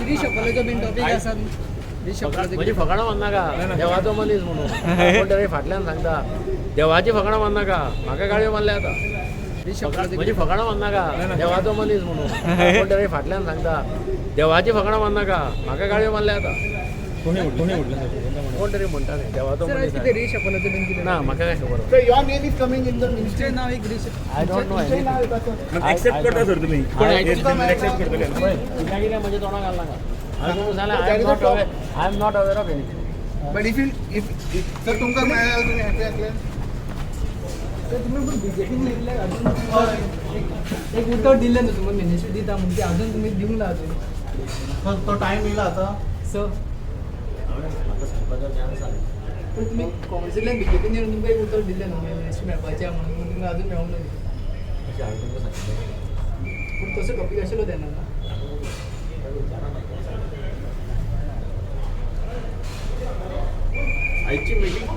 रिशफलाचो बीन टॉपीक आसा, रिशफलाचो. म्हणजे फकाणां मारनाका, देवाचो मनीस म्हणून कोण तरी फाटल्यान सांगता, देवाची फकाणां मारनाका, म्हाका गाळयो मारल्या आतां. रिशफलाचो. म्हणजे फकाणां मारनाका, देवाचो मनीस म्हणून कोण तरी फाटल्यान सांगता, देवाची फकाणां मारनाका, म्हाका गाळयो मारल्या आतां. कोणी कोणी म्हटलं? कोण तरी म्हणटा न्ही देवाचो सर, मनीस. कितें रिशफलाचो बीन कितें? ना, म्हाका काय खबर. So your name is coming in the ministry. तुमचें नांव एक रिश I don't know. Accept करता सर तुम्ही? एक्सेप्ट करतले? कित्याक कितें म्हज्या तोंडाक घालनाका. हांवें तुमकां सांगलें, I am not aware of anything. But if you if sir, तुमकां मेळ्ळ्यार तुमी हॅपी जातले? सर, तुमी पण बीजेपीन येयल्ले, अजून एक उतर दिल्लें न्हू तुमकां मिनिस्ट्री दिता म्हूण, ती अजून तुमी दिवंक ना अजून. सर, तो टायम येयला आतां. सर. हांवें म्हाका सांगपाचो चान्स आसा. पण तुमी काँग्रेसींतल्यान बीजेपीन येवन तुमकां एक उतर दिल्लें न्हू मिनिस्ट्री मेळपाचें म्हणून, पूण तुमकां अजून मेळूंक ना ती. अशें हांवें तुमकां सांगिल्लें. पूण तसो टॉपीक आशिल्लो तेन्ना ना. आयची मिटींग